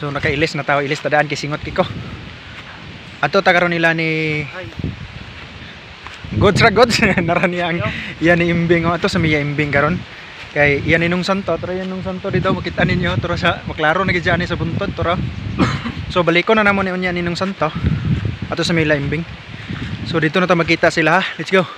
So nakailis na tao, ilis tadaan kay singot kiko. Ato ta karon nila ni Goods ra goods nara niya ang iya ni Imbing oh. Ato sa miya Imbing karon. Kay iya ni nung santo, tara yan nung santo dito makita ninyo tara sa maklaro na gid ani sa buntod tara. So baliko na namo ni unya ni nung santo. Ato sa mila Imbing. So dito na ta makita sila ha. Let's go.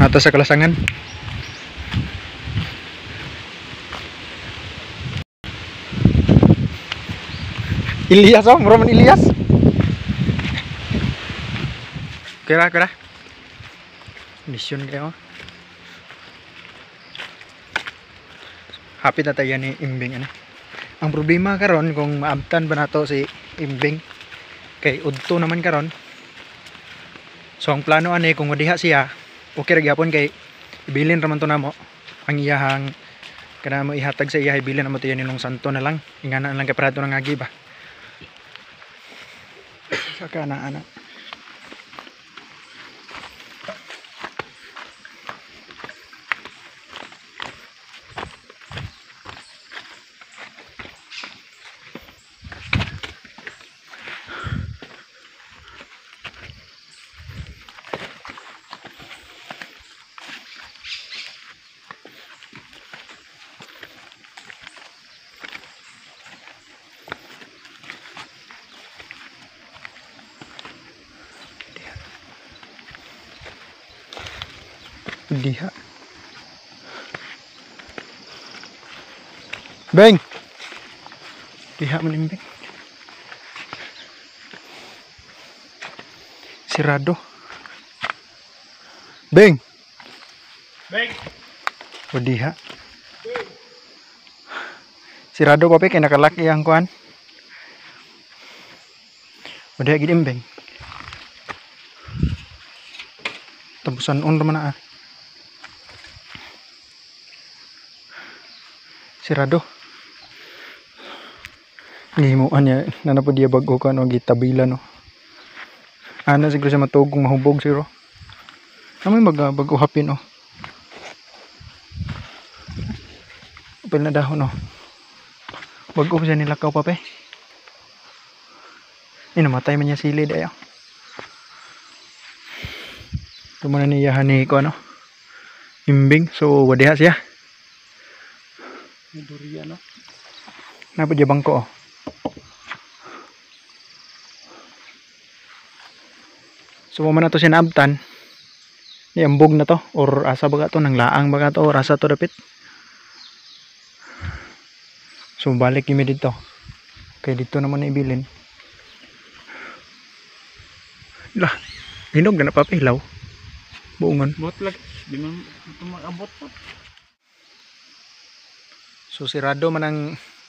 Ato sa kalasangan. Ilyas oh, mura man Ilyas. Kira kira. Mission kayo. Hapit na tayo ni Imbing ano. Ang problema karon kung maabtan ba nato si Imbing kay udto naman karon. So ang plano ani kung madiha siya, okay ra gyapon kay ibilin ra man to namo ang iyahang kana mo ihatag sa iya, ibilin namo to yan nung santo na lang. Ingana lang kay prato nang agi ba. Saka na ana. Diha. Beng. Diha man Imbing. Sirado. Beng. Beng. O diha. Sirado papi kay nakalaki ang kuan. O diha gid Imbing. Tabusan on raman na ah. Sirado. Gihimuan niya na po diya bago ka no gitabila no. Ana siguro siya matugong mahubog siguro. Amoy mag bago hapin oh. Upil na dahon oh. Bago pa siya nilakaw pape. Namatay man niya sili dayo. Tumana niya hani ko ano. Imbing so wadiha siya. Durian no. Napa dia bangko oh. So man na to siya naabtan. Niambog na to or asa baga to nang laang baga to or asa to dapit. So balik gyud dito. Kay dito naman na ibilin. Lah, hinog na napapilaw. Buongon. Bot lag, di man maabot po. So sirado man ang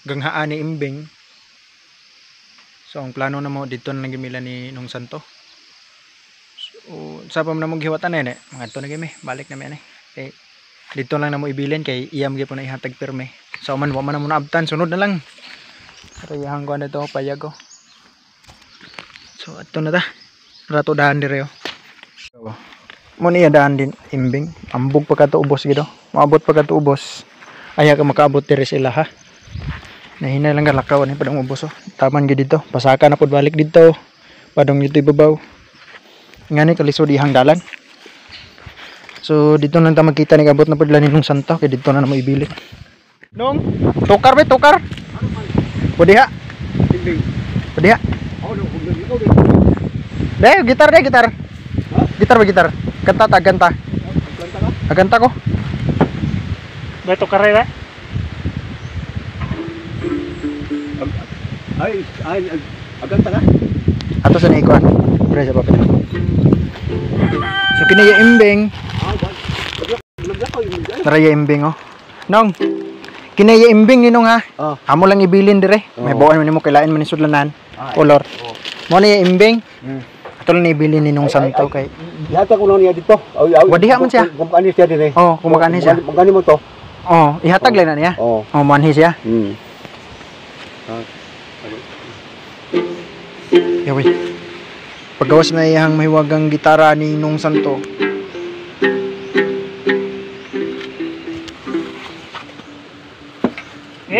ganghaan ni Imbing. So ang plano na mo dito na gimila ni nung santo. So sa pa man mo gihiwatan eh, mga adto na gimi, balik na mi ani. Kay dito lang na mo ibilin kay iyam gyud po na ihatag pirme. So man wa man na mo naabtan, sunod na lang. Rayahang ko na to payag ko. So adto na ta. Rato dahan dire oh. So, mo niya daan din Imbing. Ambog pa kadto ubos gid oh. Maabot pa kadto ubos. Ayaw ka makaabot diri sila ha. Nahina lang kalakaw ni padong ubos oh. Taman gid dito. Pasaka na pud balik dito. Padong dito ibabaw. Ngani kalisod ihang dalan. So dito lang ta magkita ni kabot na pud lani nung santo kay dito na namo ibilin. Nung tukar be tukar. Pudi ha. Pudi ha. De gitar de gitar. Gitar ba gitar. Kanta ta kanta. Kanta ko. Ba tukar ra? Ay, ay, aganta ka? Ato sa naikuan. Pre sa papel. So kini ya Imbing. Tara ya Imbing oh. Nong. Kini ya Imbing ni nong ha. Oh. Amo lang ibilin dire. Oh. May buwan man nimo kailain man ni sudlanan. Ay. Color. Oh. Mo ni ya Imbing. Ato lang ibilin ni nong santo kay. Ihatag ko na niya dito. Wadiha man siya. Kumakaani siya dire. Oh, kumakaani siya. Kumakaani mo to. Oh, ihatag lang na niya. Oh. Oh, manhi siya. Yawi. Paggawas na iyang mahiwagang gitara ni Nung Santo.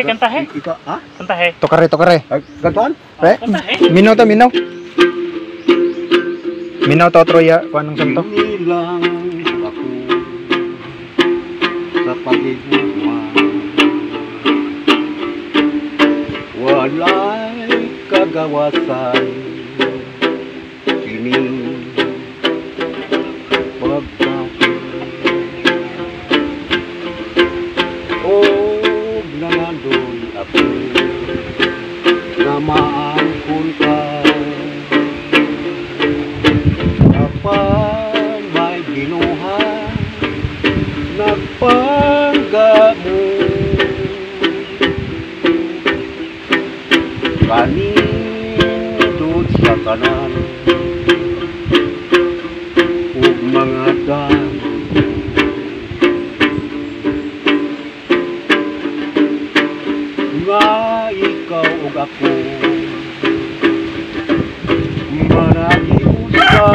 Kantahe, kantahe. Ikaw, ha? Kantahe. Tokare, tokare. Kantuan? Pre? Kantahe. Minaw ta, minaw. Minaw ta otro ya, kuan ng santo. Lang ako sa pagigugma. Walay kagawasan kini pagkaki. Og nangandoy ako na maangkon ka. Kapag may binuha, nagpangga mo. Kanindot sa kanan ug mga dam. Nga ikaw ug ako managiusa.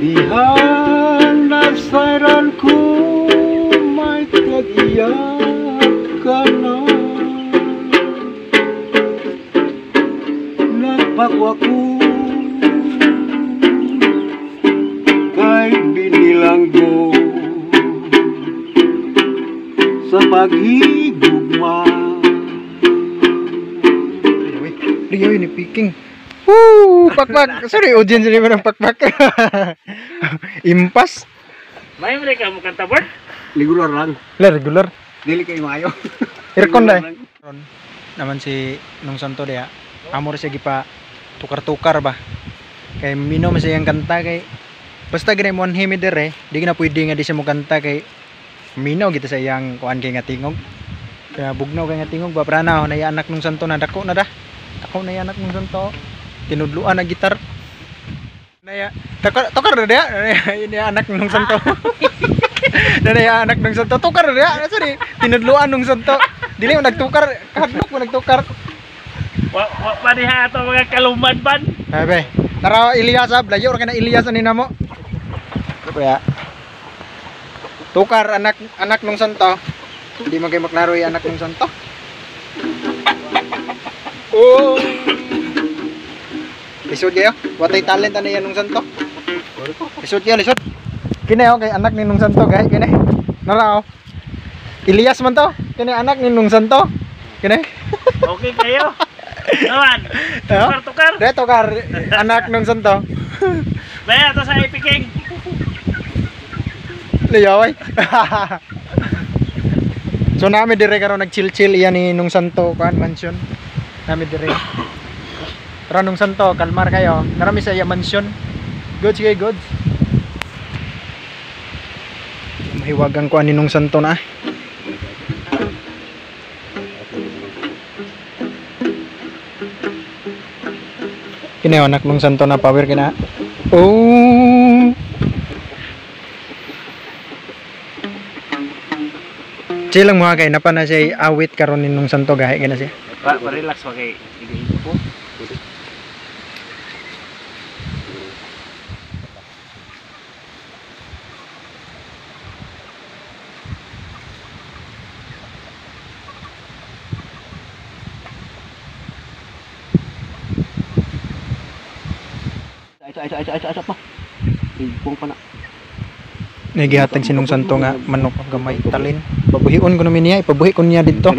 Dihan nasayran ko may tag-iyak ka na. Nagpakwa ko kay binilanggo sa paghigugma. Liyaw ni Peking. Woo! Pakpak. Sorry, audience ni ng pakpak. Impas. May mali ka mo kanta, Bert? Regular lang. La regular. Dili kayo maayo. Aircon dai. Naman si nung santo dia. Amor siya gipa tukar-tukar ba. Kay minom siya yang kanta kay basta gani mo anhimi dire, di na pwede nga di siya mo kanta kay minaw kita sa iyang kuan kay nga tingog. Kaya bugnaw kay nga tingog ba prana na iya anak nung santo na dako na da. Dako na iya anak nung santo. Tinudluan na gitar. Naya tukar tukar na dia. Ini anak nung santo. Naya anak nung santo tukar na dia. Sorry, tinudluan nung santo. Dili mo nagtukar, kahadlok mo nagtukar. Wa wa pa diha ato mga kaluman ban. Bebe. Tara Ilyas ab, layo ra ka na Ilyas ani namo. Kaya tukar anak anak nung santo. Hindi man kay maklaro yung anak nung santo. Oh. Lisod kayo. Watay talent ani yan nung santo. Lisod kayo, lisod. Kini oh kay anak ni nung santo gay kini. Nara oh. Ilyas man to. Kini anak ni nung santo. Kini. Okay kayo. Naman. Tukar tukar. De tukar anak nung santo. Baya to sa Epic King. Liyaway. So nami dire karon nag-chill-chill iyan ni nung santo kuan mansion. Nami dire. Tara nung santo, kalmar kayo. Narami sa iya mansion. Goods kay goods. Mahiwagang kuan ni nung santo na. Kini anak nung santo na power kina. Oh. Chill lang mga kay napa na siya awit karon ni nung santo gahi kina siya. Pa relax pa kay igo po. Ito pa. Ipong pa na. Nagihatag si nung santo nga manok gamay talin. Pabuhion ko namin niya, ipabuhi ko niya dito.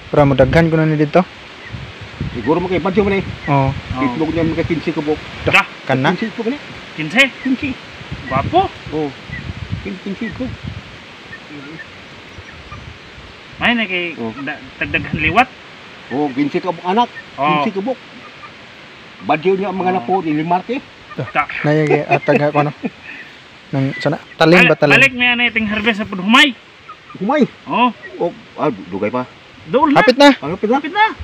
Para modaghan ko na niya dito. Siguro mo kay badyo man eh. Oh, Itlog niya mga 15 kubok. Da, kana. 15 kubok ni. 15. 15. Gwapo. Oh. 15 kubok. May na kay Oh. tagdaghan liwat. Oh, 15 kubok anak. Oh. 15 kubok. Badyo niya ang mga Oh. napo ni Marte. Da. Naya kay atag ko ano. Nang sana talin ba talin? Balik niya na iting harvest sa humay. Humay. Oh, Oh, ah, dugay pa. dool na. Hapit na. Ano pa na? Hapit na.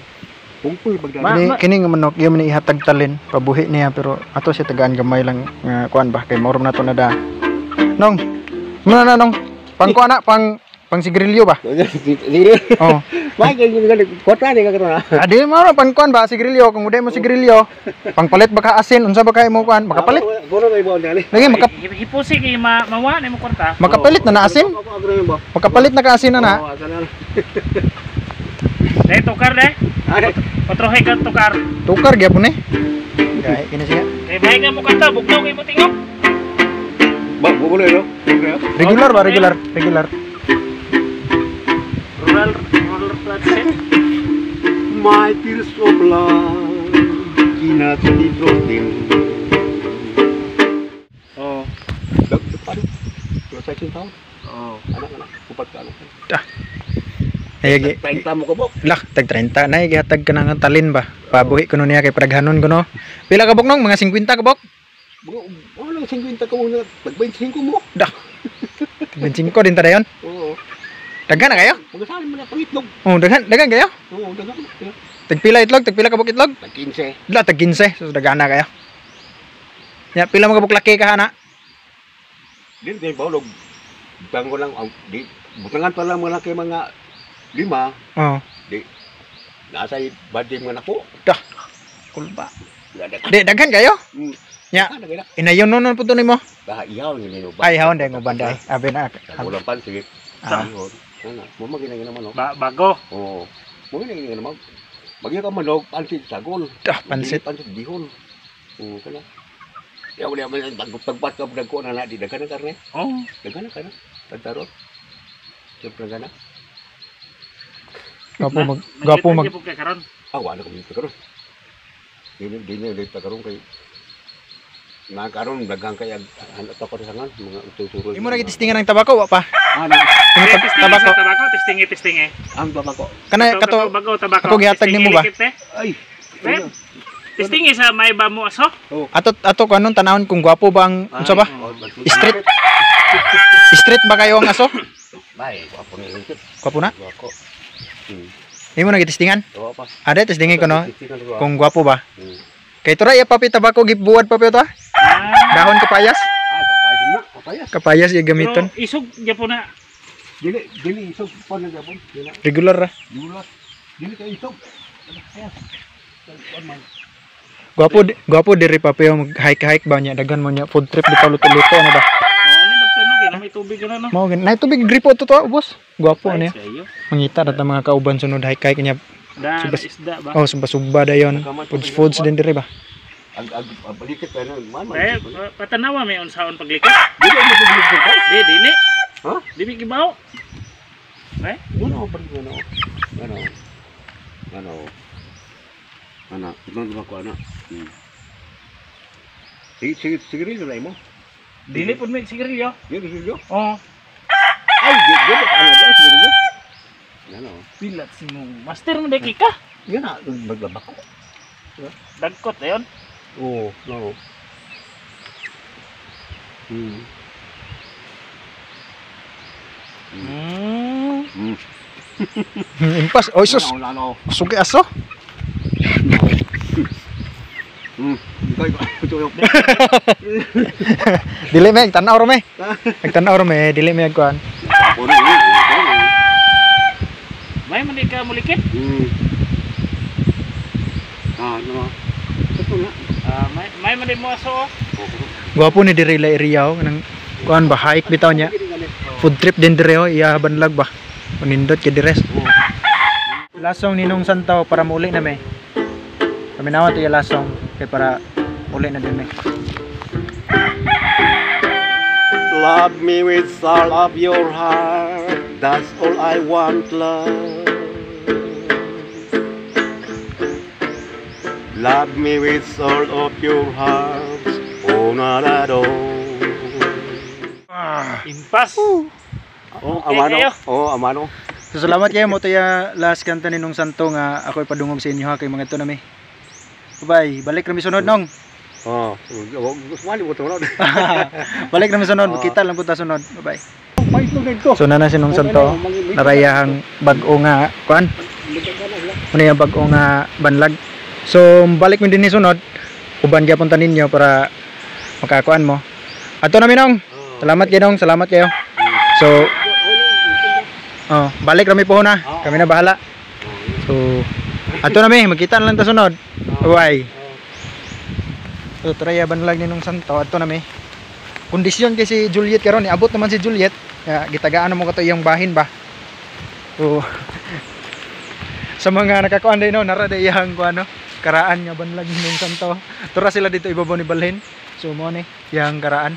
Pungpoy bagdala. Kini kini nga manok iyo man ihatag talin. Pabuhi niya pero ato siya tagaan gamay lang nga kuan ba kay maurom na to na da. Nong. Muna na nong. Pang kuan na pang pang sigrilyo ba? Sige. Oh. May kay kwarta ni ka karon ah. Adi mo ra pangkuan ba sigrilyo kung uday mo sigrilyo. Pangpalit ba ka asin unsa ba kay mo kuan? Makapalit. Guro may baon dali. Lagi maka Hipusi kay mawa na mo kwarta. makapalit na na asin. Makapalit na ka asin na na. Oo, asa na. Dai tukar dai. Ay, Patrohe ka tukar. Tukar gyapon eh. Gahi kini siya. Kay bahay nga mo kwarta bugnaw kay mo tingog. ba bubuloy no? Regular ba regular? Regular. Rural rural transit. My tears of love cannot be broken. Oh. Dag pare. Sa akin tao. Oh. Anak anak, upat ka anak. Ay, 30 mo ka bo. Lah, tag 30 na gihatag ka ng talin ba. Pabuhi kuno niya kay paraghanon kuno. Pila ka bok nong? Mga 50 ka bok? Mga wala 50 ka mo na, tag 25 mo. Dah. 25 din ta dayon. Oo. Daghan na kayo? Mga sali mo na pangitlog. Oh, daghan, daghan kayo? Oo, daghan. Tagpila itlog, tagpila ka bok itlog? Tag 15. Lah, tag 15. So daghan na kayo. Ya, pila mga buklaki ka hana? Di di baulog. Butang ko lang ang di butangan pa lang mga kay mga lima. Oh. Di nasa body mga nako. Dah. Kulba. Di daghan kayo? Mm. Ya. Inayon nun po to nimo. Bah ihaw ni nino ba. Ay, haon dai nguban dai. Abi na. Walang pansit. Ah. Ana, mo magina naman oh. Ba bago. Oo. Mo gina naman. Bagyo ka manog pansit sagol. Dah, pansit. Pansit bihon. Oo, kana. Ya wala man tagpat ka dagko na na di daghan na karne. Oh. Daghan na kana. Tagtarot. Siyempre gana. Gwapo mag gwapo mag karon. Ah, wala ko dito karon. Dili dili dito karon kay na karon daghang kay ano ta ko sa ngan mga ututuro. Imo ra gitistingan ang tabako wa pa. Ah, na. Tabako. Tabako, testingi testingi. Ang tabako. Kanay kato bago tabako. Ako gihatag nimo ba? Ay. Testingi sa may ba mo aso? Ato ato ko anong tanawon kung gwapo ba ang unsa ba? Street. Street ba kayo ang aso? Bay, gwapo ni. Gwapo na? Gwapo. Imo na gitistingan? Oo pa. Ada testingi ko no. Kung gwapo ba? Kay tura ya papi tabako gibuwad papi to. Dahon kapayas. Ah, kapayas na, kapayas. Kapayas ya gamiton. Pero isog gyapon na. Dili dili isog pa na gyapon. Dili. Regular ra. Regular. Dili kay isog. Kapayas. Gwapo gwapo diri papi mag hike-hike ba niya daghan mo niya food trip dito luto-luto ano ba? Oh, ni dagtan no, may tubig na no. Mao gani. Nay tubig gripo to to, boss. Gwapo niya. Mangita ra ta mga kauban sunod hike-hike niya. Da, isda ba? Oh, sumba-sumba dayon. Foods foods din diri ba? Ag ag balikit pa na man. Eh, patanawa may unsaon paglikot. Dili mo paglikot. Di dili. Ha? Dili gibaw. Eh? Ano pa ano? Ano? Ano? Ano? Ano ba ko ana? Sige sige sigarilyo na imo. Dili pud may sigarilyo. Dili sigarilyo? Oo. Ay, di di ana di sigarilyo. Ano? Pilat si mo. Master mo deki ka. Yan na, maglabak ko. Dagkot ayon. Oo, no. Impas. Oy sus. Ano, Sugi aso. Dili me, tanaw ra me. Nagtanaw ra me, dili me kuan. May man di ka mulikit? Ah, ano. Ito na. Ah, may man di mo aso. Gwapo ni diri la area oh, kanang kuan ba hike bitaw niya. Food trip din diri oh, iya banlag ba. Unindot kay dires. Lasong ninong Santo para muli na me. Paminawa to iya lasong kay para uli na din me. Love me with all of your heart. That's all I want, love. Love me with all of your heart. Oh, not at all. Impas. Oh, Okay, amano. kayo. Oh, amano. So, salamat kayo mo to ya last kanta ni Nung Santo nga ako'y padungog sa inyo ha kay mga ito na me. Bye. Balik rami sunod nong. Oh, sumali mo to. Balik rami sunod, kita lang punta sunod. Bye-bye. Paitlog dito. So nana si Nung Santo narayahang bag-o nga kuan. Ano yung bag-o nga banlag. So balik mi dinhi sunod. Uban gyapon ta ninyo para makakuan mo. Ato na mi nong. Salamat kayo nong, salamat kayo. So oh, balik rami po na. Kami na bahala. So ato na mi, magkita na lang ta sunod. Bye. So try banlag ni nung Santo, ato na mi. Kondisyon kay si Juliet karon, niabot naman si Juliet. Ya, gitagaan mo kato iyang bahin ba. So sa mga nakakuan din no, nara day iyang kuan no, karaan nga banlag ni nung Santo. Tura sila dito ibabaw ni balhin. So mo ni iyang karaan.